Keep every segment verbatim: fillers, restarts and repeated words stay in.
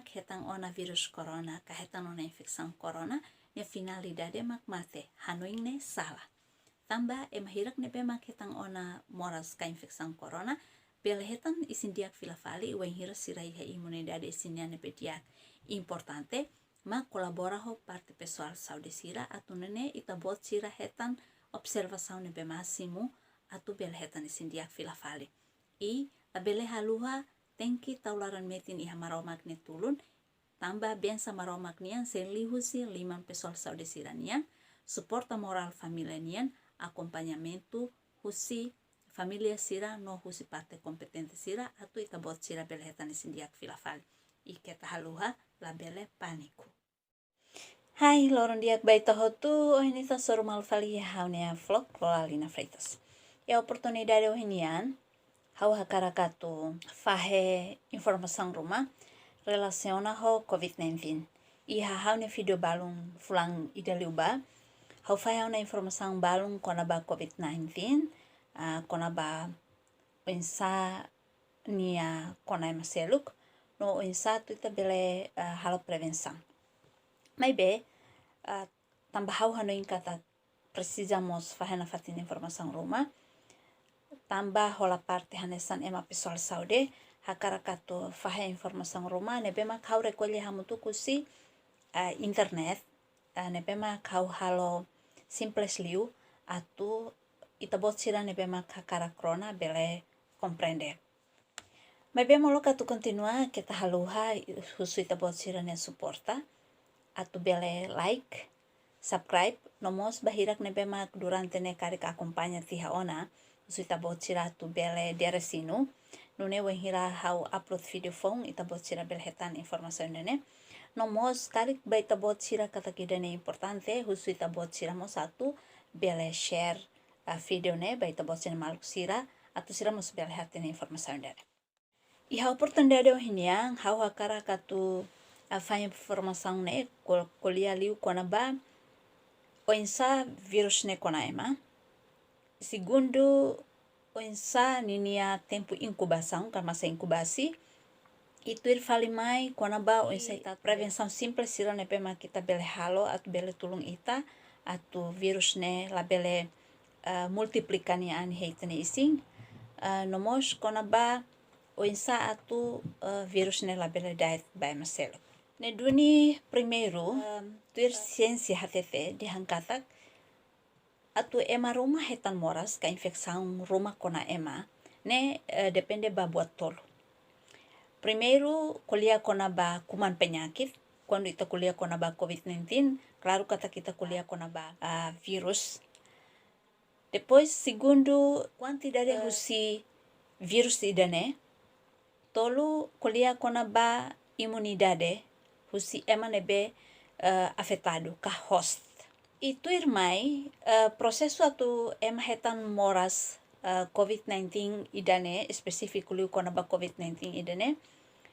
hetan ona virus corona, ka hetan ona infesaun corona, nia finalidade mak mate, hanoin ne'e sala. Tanba ema hirak ne'ebé mak hetan ona moras ka infesaun corona, bele hetan isin-di'ak fila fali, wainhira sira iha imunidade isin nian ne'ebé di'ak. Importante mak kolabora ho parte pesoál saúde sira atu nune'e ita-boot sira hetan observasaun ne'ebé másimu atu bele hetan isin-di'ak fila fali. I labele haluha tenke tau laran-metin iha Maromak nia tulun, tanba bensa Maromak nian sei liu husi liman pesoál saúde sira-nian, suporta morál família nian, akompañamentu husi família sira no husi parte kompetente sira atu ita-boot sira bele hetan isin-di'ak fila fali. I keta haluha, labele pániku. Hai, loron di'ak ba ita hotu, ohin ita hasoru malu fali iha ha'u-nia vlog, Lola Lina Freitas. Iha oportunidade ohin nian, ha'u hakarak atu fahe informasaun ruma relasiona ho covid nineteen. Iha ha'u-nia vídeo balun fulan ida liubá, ha'u fahe ona informasaun balun kona-ba covid nineteen, ah, kona-ba oinsá nia kona ema seluk, no oinsá atu ita bele, ah, halo prevensaun. Maibé, ah, tanba ha'u hanoin katak presiza mós fahe nafatin informasaun ruma, tanba hola parte hanesan ema pesoál saúde, hakarak atu fahe informasaun ruma ne'ebé mak ha'u rekolla hamutuk husi, ah, internet, ah, ne'ebé mak ha'u halo simples liu atu ita-boot sira ne'ebé mak hakarak rona bele komprende. Maibé molok atu kontinua, keta haluha husu ita-boot sira-nia suporta atu bele like, subscribe, no mós ba hirak ne'ebé mak durante ne'e karik akompaña tiha ona, husu ita-boot sira atu bele dehan resinu, nune'e wainhira ha'u upload vídeo foun, ita-boot sira bele hetan informasaun ida-ne'e. No mós karik ba ita-boot sira katak ida-ne'e importante, husu ita-boot sira mós atu bele share, ah, vídeo ne'e ba ita-boot sira-nia maluk sira, atu sira mós bele hatene informasaun ida-ne'e. Iha oportunidade ohin nian, ha'u hakarak atu, ah, fahe informasaun ne'e, ko-, ko'alia liu kona-ba oinsá virus ne'e kona ema. Segundu, oinsá ninia tempu inkubasaun, ka masa inkubasi. I tuir fali mai kona-ba oinsá ita prevensaun simples sira ne'ebé mak ita bele halo atu bele tulun ita atu virus ne'e labele, eh, multiplika nia an iha ita-nia isin. Eh, no mós kona-ba oinsá atu, eh, virus ne'e labele da'et ba ema seluk. Ne'e duni primeiru, em, tuir siénsia hatete dehan katak atu ema ruma hetan moras ka infesaun ruma kona ema ne'e, eh, depende ba buat tolu. Primeiru, ko'alia kona-ba kuman penyakit, kuandu ita ko'alia kona-ba covid nineteen, klaru katak ita ko'alia kona-ba, ah, virus. Depois, segundu, kuantidade, eh, husi virus ida-ne'e. Tolu, ko'alia kona-ba imunidade husi ema ne'ebé, eh, afetadu ka host. I tuirmai, eh, prosesu atu ema hetan moras, eh, covid nineteen ida-ne'e, espesífiku liu kona-ba covid nineteen ida-ne'e,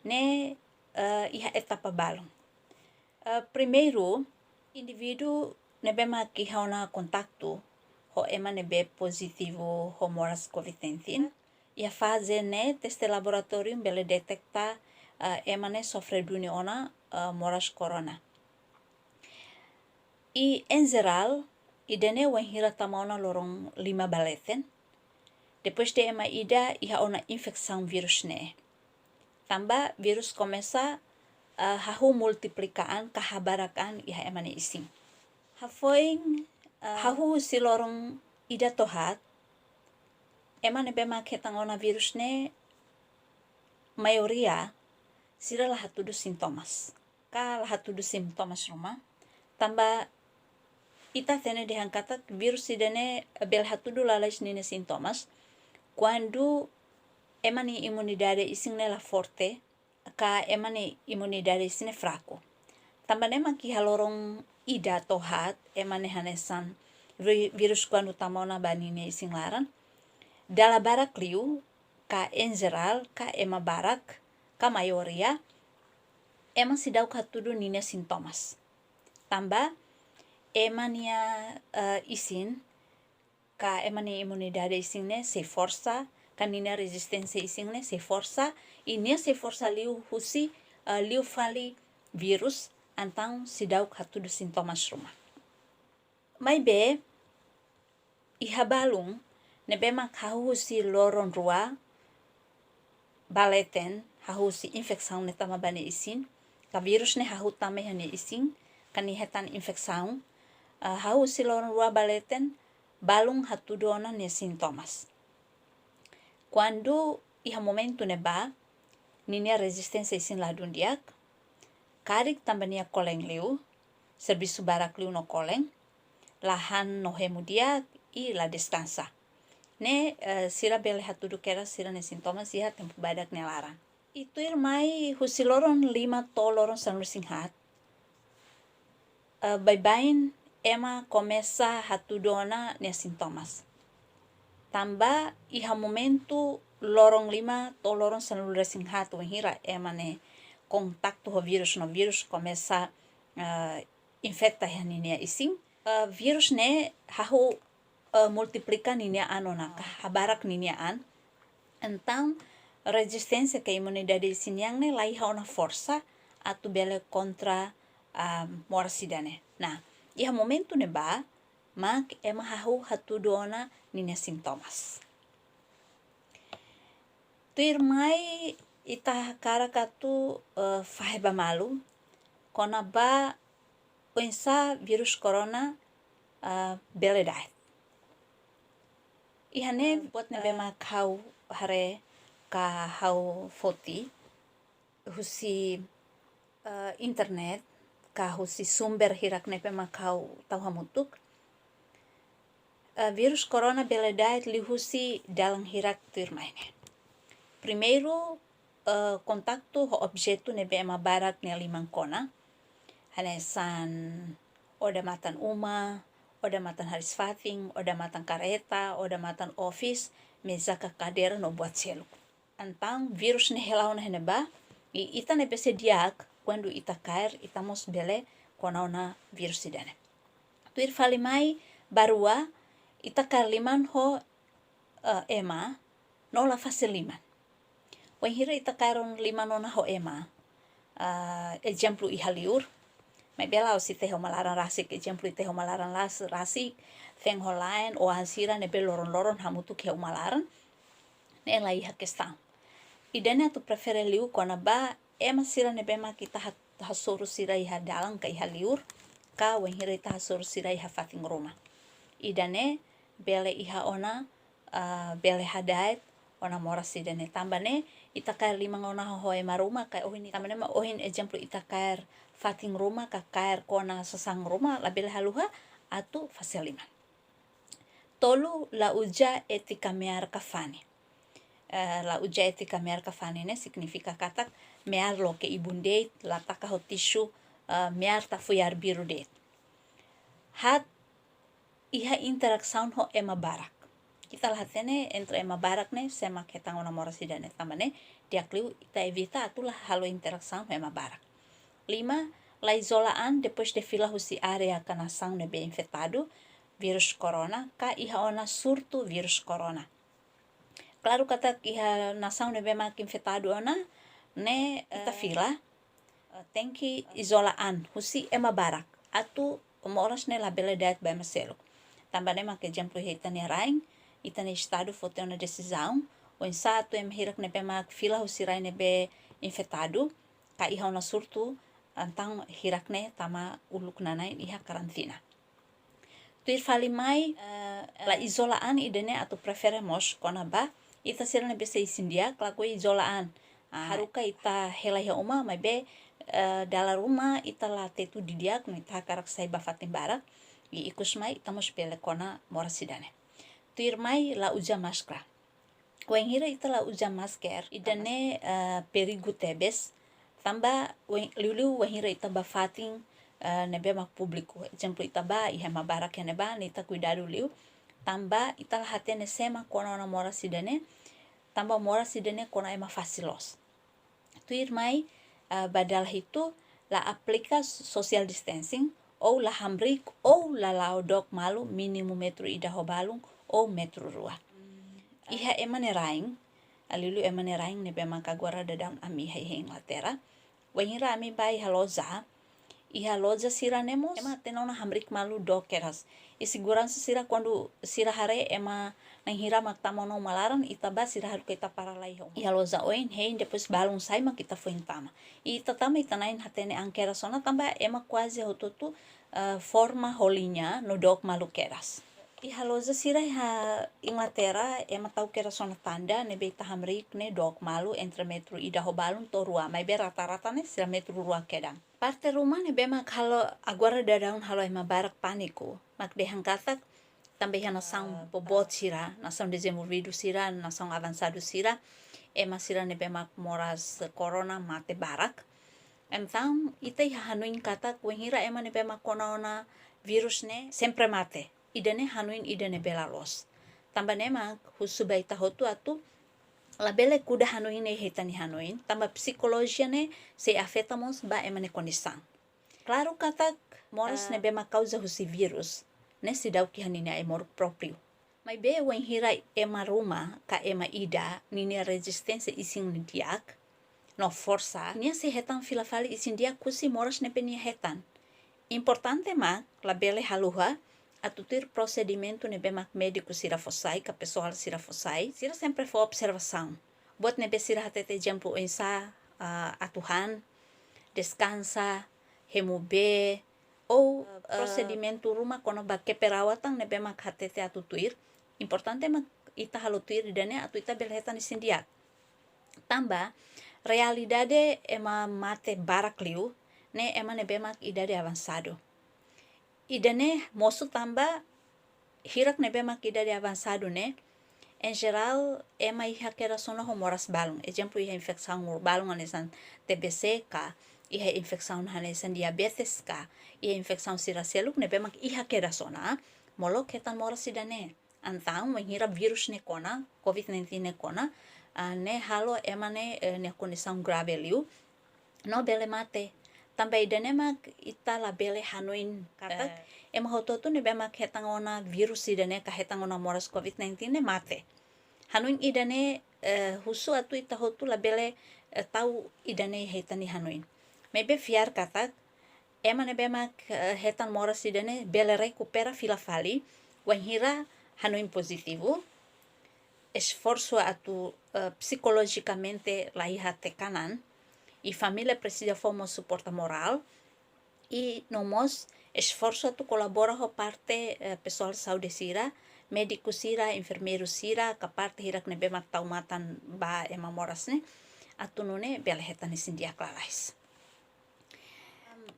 ne'e, eh, iha etapa balun. Eh, primeiru, indivíduu ne'ebé mak iha ona kontaktu ho ema ne'ebé pozitivu ho moras covid nineteen. Iha faze ne'e teste laboratóriu bele deteta, eh, ema ne'e sofre duni ona, eh, moras corona. I, en jerál, ida-ne'e wainhira tama ona loron lima ba leten, depois de ema ida iha ona infesaun virus ne'e. Tanba virus komesa, ah, hahú multiplika an ka habarak an iha ema nia isin. Hafoin, ah, hahú husi loron ida to'o haat, ema ne'ebé mak hetan ona virus ne'e, maioria sira la hatudu sintomas. Ka la hatudu sintomas ruma. Tanba ita hatene dehan katak virus ida-ne'e bele hatudu lalais ninia sintomas kuandu ema nia imunidade isin ne'e la forte, ka ema nia imunidade isin ne'e fraku. Tanba ne'e mak iha loron ida to'o haat, ema ne'e hanesan vi-, virus kuandu tama ona ba ninia isin laran, dala barak liu, ka en jerál, ka ema barak, ka maioria, ema seidauk hatudu ninia sintomas. Tanba ema nia, eh, isin, ka ema nia imunidade isin ne'e sei forsa, ka ninia rezisténsia isin ne'e sei forsa, i nia sei forsa liu husi, eh, liu fali virus, entaun seidauk hatudu sintomas ruma. Maibé, iha balun ne'ebé mak hahú husi loron rua ba leten, hahú husi infesaun ne'e tama ba nia isin, ka virus ne'e hahú tama iha nia isin, ka nia hetan infesaun, eh, hahú husi loron rua ba leten, balun hatudu ona nia sintomas. Kuandu iha momentu ne'ebá, ninia rezisténsia isin ladún di'ak, karik tanba nia kolen liu, servisu barak liu no kolen, la han no hemu di'ak i la deskansa. Ne'e, eh, sira bele hatudu kedas sira-nia sintomas iha tempu badak nia laran. I tuirmai husi loron lima to'o loron sanulu-resin-haat, eh, baibain ema komesa hatudu ona nia sintomas. Tanba iha momentu loron lima to'o loron sanulu-resin-haat wainhira ema nia kontaktu ho virus no virus komesa, eh, infeta iha ninia isin. Eh, virus ne'e hahú, eh, multiplika ninia an ona ka habarak ninia an. Entaun, rezisténsia ka imunidade isin nian ne'e la iha ona forsa atu bele kontra, ah, moras ida-ne'e. Nah, iha momentu ne'ebá mak ema hahú hatudu ona ninia sintomas. Tuirmai ita hakarak atu, eh, fahe ba malu kona-ba oinsá virus corona, eh, bele da'et. Iha ne'e, eh, buat ne'ebé, eh, mak ha'u haree ka ha'u foti husi, eh, internet, ka husi sumber hirak ne'ebé mak ha'u tau hamutuk. Eh, virus corona bele da'et liuhusi dalan hirak tuirmai ne'e. Primeiru, eh, kontaktu ho objetu ne'ebé ema barak nia liman kona. Hanesan odamatan uma, odamatan hariis-fatin, odamatan karreta, odamatan office, meza ka kadeira no buat seluk. Entaun virus ne'e hela ona iha ne'ebá, i ita ne'ebé sei di'ak, kuandu ita kaer, ita mós bele kona ona virus ida-ne'e. Tuir fali mai, ba rua, ita kaer liman ho, eh, ema, no la fase liman. Wainhira ita kaer liman ona ho ema, eh, ezemplu iha liur, maibé la'ós ita iha uma laran rasik, ezemplu ita iha uma laran las-, rasik, feen ho la'en, oan sira ne'ebé loron-loron hamutuk iha uma laran, ne'e la iha kestaun. Ida-ne'e atu prefere liu kona-ba ema sira ne'ebé mak ita ha-, hasoru sira iha dalan ka iha liur, ka wainhira ita hasoru sira iha fatin ruma. Ida-ne'e bele iha ona, ah, bele hada'et ona moras ida-ne'e. Tanba ne'e, ita kaer liman ona ho ema ruma, ka ohin, tanba ne'e mak ohin ezemplu ita kaer fatin ruma, ka kaer kona sasán ruma, labele haluha atu fase liman. Tolu, la uza étika me'ar ka fane. Eh, la uza étika me'ar ka fane ne'e signifika katak me'ar loke ibun de'it, la taka ho tisu, eh, me'ar tafui arbiru de'it. Haat, iha interasaun ho ema barak. Ita la hatene entre ema barak ne'e sé mak hetan ona moras ida-ne'e, tanba ne'e di'ak liu ita evita atu la halo interasaun ho ema barak. Lima, la izola an depois de fila husi área ka nasaun ne'ebé infetadu virus corona, ka iha ona surtu virus corona. Klaru katak iha nasaun ne'ebé mak infetadu ona, ne'e, ita, eh, fila, eh, tenke izola an husi ema barak, atu moras ne'e labele da'et ba ema seluk. Tanba ne'e mak ezemplu iha ita-nia rain, ita-nia estadu foti ona desizaun, oinsá atu ema hirak ne'ebé mak fila husi rai ne'ebé infetadu, ka iha ona surtu, entaun hirak ne'e tama uluk nanain iha karantina. Tuir fali mai, eh, la izola an ida-ne'e atu prefere mós kona-ba ita sira ne'ebé sei isin di'ak, lakohi izola an. Ah, haruka ita hela iha uma, maibé, eh, dala ruma ita la tetu didi'ak, no ita hakarak sai ba fatin barak, i ikus mai ita mós bele kona moras ida-ne'e. Tuir mai, la uza máskara. Wainhira ita la uza masker, ida-ne'e, eh, perigu tebes, tanba wain-, liuliu wainhira ita ba fatin, eh, ne'ebé mak públiku. Ezemplu, ita ba iha ema barak iha ne'ebá, ne'e ita kuidadu liu, tanba ita la hatene sé mak kona ona moras ida-ne'e, tanba moras ida-ne'e kona ema fasil loos. Tuir mai, eh, ba dala hitu, la aplika social distancing, ou la hamriik, ou la la'o dook malu mínimu metru ida ho balun, ou metru rua. Iha ema nia rain, liuliu ema nia rain ne'ebé mak agora daudaun ami iha, iha Inglaterra, Wainhira ami bá iha loja, iha loja sira ne'e mós ema hatene ona hamriik malu dook kedas. I seguransa sira kuandu sira haree ema na'in hira mak tama ona uma laran, ita bá, sira haruka ita para lai iha uma. Iha loja oin hein, depois balun sai mak ita foin tama. I ita tama, ita na'in hatene an kedas ona tanba ema kuaze hotu-hotu, eh, forma ho liña no dook malu kedas. Iha loja sira iha Inglaterra, ema tau kedas ona tanda ne'ebé ita hamriik ne'e dook malu entre metru ida ho balun to'o rua, maibé rata-rata ne'e sira metru rua kedan. Parte ruma ne'ebé mak halo agora daudaun halo ema barak pániku, mak dehan katak tanba iha nasaun, ah, boboot sira, nasaun dezenvolvidu sira, nasaun avansadu sira, ema sira ne'ebé mak moras corona mate barak. Entaun, ita iha hanoin katak wainhira ema ne'ebé mak kona ona virus ne'e sempre mate. Ida-ne'e hanoin ida ne'ebé la loos. Tanba ne'e mak husu ba ita hotu atu labele kuda hanoin ne'e iha ita-nia hanoin, tanba psikolojia ne'e sei afeta mós ba ema nia kondisaun. Klaru katak moras, ah, ne'ebé mak kauza husi virus ne'e seidauk iha ninia ai-moruk própriu. Maibé wainhira ema ruma ka ema ida ninia rezisténsia isin ne'e di'ak no forsa, nia sei hetan fila fali isin di'ak husi moras ne'ebé nia hetan. Importante mak labele haluha atu tuir prosedimentu ne'ebé mak médiku sira fó sai, ka pesoál sira fó sai. Sira sempre fó observasaun. Buat ne'ebé sira hatete, ezemplu, oinsá, ah, atu han, deskansa, hemu bee, ou, ah, prosedimentu ruma kona-ba keperawatan ne'ebé mak hatete atu tuir. Importante mak ita halo tuir ida-ne'e atu ita bele hetan isin di'ak. Tanba realidade ema mate barak liu ne'e ema ne'ebé mak idade avansadu. Ida-ne'e mosu tanba hirak ne'ebé mak idade avansadu ne'e, em geral, ema iha kedas ona ho moras balun. Ezemplu, iha infesaun balun hanesan T B C ka, iha infesaun hanesan diabetes ka, iha infesaun sira seluk ne'ebé mak iha kedas ona, molok hetan moras ida-ne'e. Entaun, wainhira virus ne'e kona, covid nineteen ne'e kona, ah, ne'e halo ema ne'e, eh, nia kondisaun grave liu, no bele mate. Tanba ida-ne'e mak ita labele hanoin katak, eh, ema hotu-hotu ne'ebé mak hetan ona virus ida-ne'e ka hetan ona moras covid nineteen ne'e mate. Hanoin ida-ne'e, eh, husu atu ita hotu labele, eh, tau ida-ne'e iha ita-nia hanoin. Maibé fiar katak, ema ne'ebé mak, eh, hetan moras ida-ne'e bele rekupera fila fali, wainhira hanoin pozitivu, esforsu atu, eh, psikolojikamente la iha tekanan, i família presiza fó mós suporta morál, i no mós esforsu atu kolabora ho parte, eh, pesoál saúde sira, médiku sira, enfermeiru sira, ka parte hirak ne'ebé mak tau matan ba ema moras ne'e, atu nune'e bele hetan isin di'ak lalais.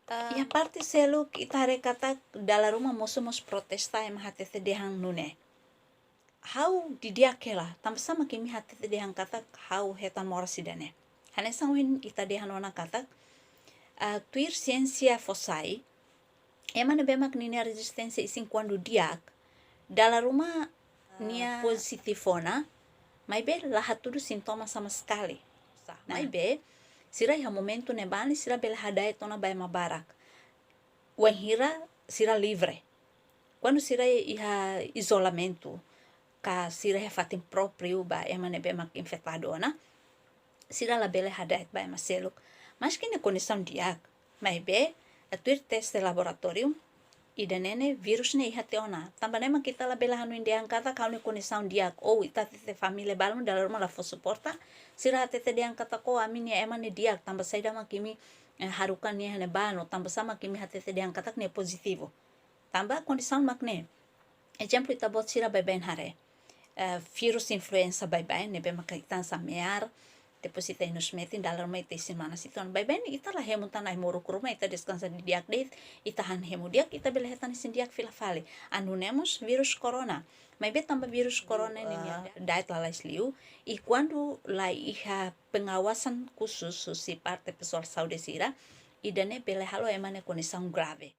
Ah, iha parte seluk ita haree katak dala ruma mosu mós protesta, ema hatete dehan nune'e. Ha'u didi'ak hela, tanbasá mak imi hatete dehan katak ha'u hetan moras ida-ne'e. Hanesan ohin ita dehan ona katak, ah, tuir siénsia fó sai, ema ne'ebé mak ninia rezisténsia isin kuandu di'ak, dala ruma nia, ah, pozitivu ona, maibé la hatudu sintoma sama sekali. Sa, nah, maibé, sira iha momentu ne'ebá ne'e sira bele hada'et ona ba ema barak. Wainhira sira livre. Kuandu sira iha izolamentu, ka sira iha fatin própriu ba ema ne'ebé mak infetadu ona, sira labele hada'et ba ema seluk. Maski nia kondisaun di'ak, maibé, tuir teste laboratóriu, ida-ne'e ne'e virus ne'e iha tiha ona. Tanba ne'e mak ita labele hanoin dehan katak ha'u-nia kondisaun di'ak, ou ita hatete família balun dala ruma la fó suporta, sira hatete dehan katak, oh, ami-nia ema ne'e di'ak, tanba saida mak imi, eh, haruka nia iha ne'ebá, no tanbasá mak imi hatete dehan katak nia pozitivu. Tanba kondisaun mak ne'e. Ezemplu, ita-boot sira baibain haree. Eh, virus influenza baibain, ne'ebé mak ita hanesan me'ar, depois ita inus metin, dala ruma ita isin manas ita ona. Baibain ita la hemu tan ai-moruk ruma, ita deskansa didi'ak de'it, ita han hemu di'ak, ita bele hetan isin di'ak fila fali. Anu ne'e mós virus corona. Maibé tanba virus corona ne'e, ah, ninia da'et lalais liu, i kuandu la iha pengawasan khusus husi parte pesoál saúde sira, ida-ne'e bele halo ema nia kondisaun grave.